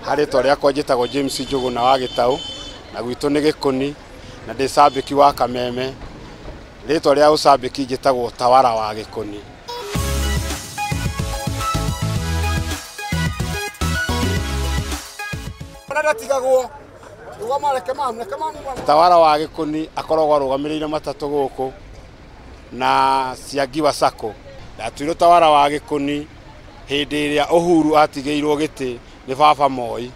Harĩ rĩtwa rĩakwa njĩtagwo James Njũgũna wa Gĩtaũ na gwitũ nĩ Gĩkũni na ndĩ cambĩki wa Kameme. Rĩtwa rĩa ũcambĩki njĩtagwo Tawara wa Gĩkũni. Tawara wa Gĩkũni akoragwo arũgamĩrĩire matatũ gũkũ na Ciangiwa Sacco. Ndatuirwo Tawara wa Gĩkũni hĩndĩ ĩrĩa Uhuru atigĩirwo gĩtĩ nĩ baba Moi.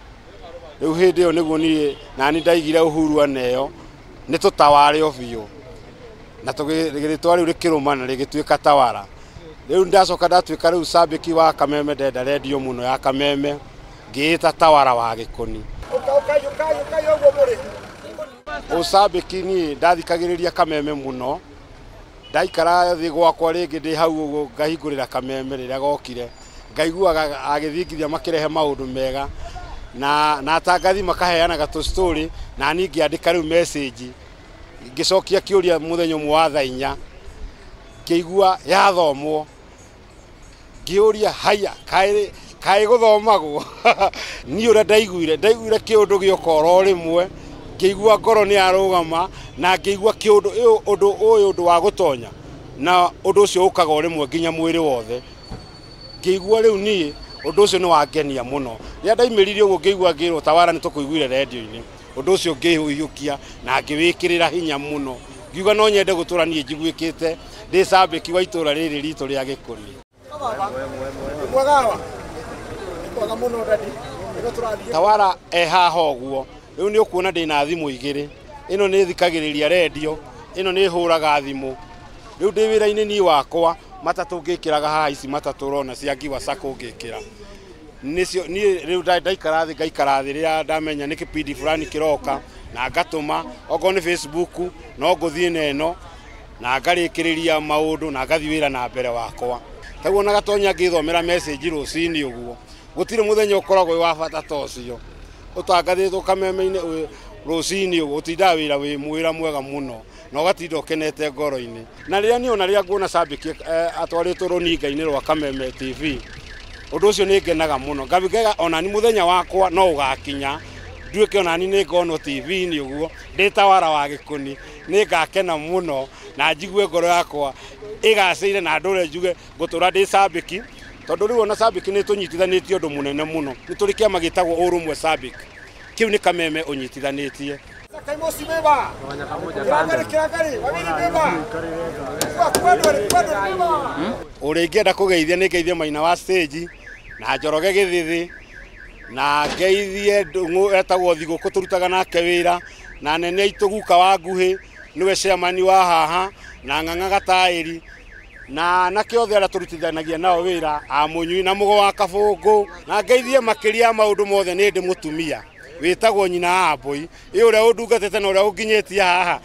Rĩu hĩndĩ ĩyo nĩguo niĩ nani ndaigire Uhuru aneo nĩ tũtaware o biũ, na rĩtwa rĩu rĩkĩrũma na rĩgĩtuĩka Tawara. Rĩu ndacoka ndatuĩka rĩu cambĩki wa Kameme, ndenda rendio mũno ya Kameme, ngĩĩta Tawara wa Gĩkũni. Ũcambĩki niĩ ndathikagĩrĩria Kameme mũno, ndaikara thĩ gwakwa rĩngĩ ndĩ hau ũguo ngahingũrĩra Kameme rĩrĩa gokire, ngaiguaga agĩthingithia makĩrehe maũndũ mega na atangathi makaheanaga tũ story, na niĩ ngĩandĩka rĩu message ngĩcokia kĩũria mũthenya ũmwe wa thaa inya, ngĩigua yathomwo, ngĩũria haya kaĩ gũthomagwo. Niĩ ũrĩa ndaiguire kĩũndũ gĩoka oro rĩmwe, ngĩigua ngoro nĩ yarũgama na ngĩigua kĩũndũ ũndũ ũyũ ũndũ wa gũtonya, na ũndũ ũcio ũkaga o rĩmwe nginya mwĩrĩ wothe. Ngĩigua rĩu niĩ ũndũ ũcio nĩ wangenia mũno. Rĩrĩa ndaimĩrire ũguo ngĩigua ngĩrwo Tawara nĩ tũkũiguire rendio-inĩ, ũndũ ũcio ngĩũiyũkia na ngĩwĩkĩrĩra hinya mũno, ngiuga no nyende gũtũra niĩ njiguĩkĩte ndĩ cambĩki wa itũra rĩrĩ ritũ rĩa Gĩkũni. Tawara e haha ũguo rĩu nĩ ũkuona ndĩna thimũ igĩrĩ, ĩno nĩ thikagĩrĩria rendio, ĩno nĩ hũraga thimũ. Rĩu ndĩ wĩra-inĩ niĩ wakwa matatũ ngĩkĩraga haha, ici matatũ ũrona cia Ngiwa Sacco ngĩkĩra nĩcio niĩ rĩu ndaikara thĩ ngaikara thĩ rĩrĩa ndamenya nĩ kĩbindi fulani kĩroka, na ngatũma okorwo nĩ Facebook no ngũthiĩ na ĩno na ngarĩkĩrĩria maũndũ na ngathiĩ wĩra na mbere wakwa. Taguo ona Gatonya ngĩthomera message rũcinĩ ũguo, gũtirĩ mũthenya ũkoragwo wĩ wa bata ta ũcio ũtangathĩtwo Kameme-inĩ rũcinĩ ũguo, ũtindaga wĩra wĩ mwĩra mwega mũno na ũgatinda ũkenete ngoro-inĩ. Na rĩrĩa niĩ ona rĩrĩa nguona cambĩki atwarĩtwo rũninga-inĩ rwa Kameme TV, ũndũ ũcio nĩ ngenaga mũno, ngabigega ona ni mũthenya wakwa no ũgakinya nduĩke ona ni nĩ ngonwo TV-inĩ ũguo ndĩ Tawara wa Gĩkũni, nĩ ngakena mũno na njigue ngoro yakwa ĩgacĩire na ndũre njuge ngũtũra ndĩ cambĩki, tondũ rĩu ona cambĩki nĩ tũnyitithanĩtie ũndũ mũnene mũno. Nĩ tũrĩ kĩama gĩtagwo Ũrũmwe Cambĩki, kĩu nĩ Kameme ũnyitithanĩtie. Ũrĩa ingĩenda kũgeithia nĩ ngeithie Maina wa stage na Njoroge Gĩthĩthĩ na ngeithie Ndung'u etagwo Thigũkũ tũrutaga nake wĩra, na nene aitũ guka wa Nguhĩ nĩwe chairman wa haha, na Ng'ang'a Gataĩri na anake othe arĩa tũrutithanagia nao wĩra, a Mũnyui na Mũgo wa Kabũngũ, na ngeithie makĩria maũndũ mothe nĩ ndĩ mũtumia wĩtagwo nyina wa Mbũi, ĩ ũrĩa ũndungatĩte na ũrĩa ũnginyĩtie haha.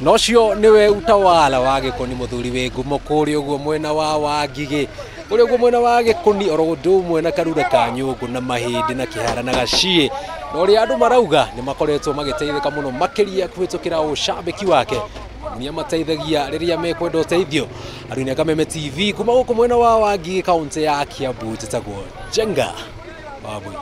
Na ũcio nĩwe Utawala wa Gĩkũni, mũthuri wĩ ngumo kũrĩa ũguo mwena wa Wangigĩ, kũrĩa ũguo mwena wa Gĩkũni, oro ũndũ ũmwe na Karura ka Nyũngũ na Mahĩndĩ na Kĩhara na Gaciĩ. Na ũrĩa andũ marauga nĩ makoretwo magĩteithĩka mũno makĩria kũhĩtũkĩra ũcambĩki wake, nĩ amateithagia rĩrĩa mekwenda ũteithio. Arũni a Kameme TV kuma gũkũ mwena wa Wangigĩ, kaũntĩ ya Kiambu, njĩtagwo Njenga Wambui.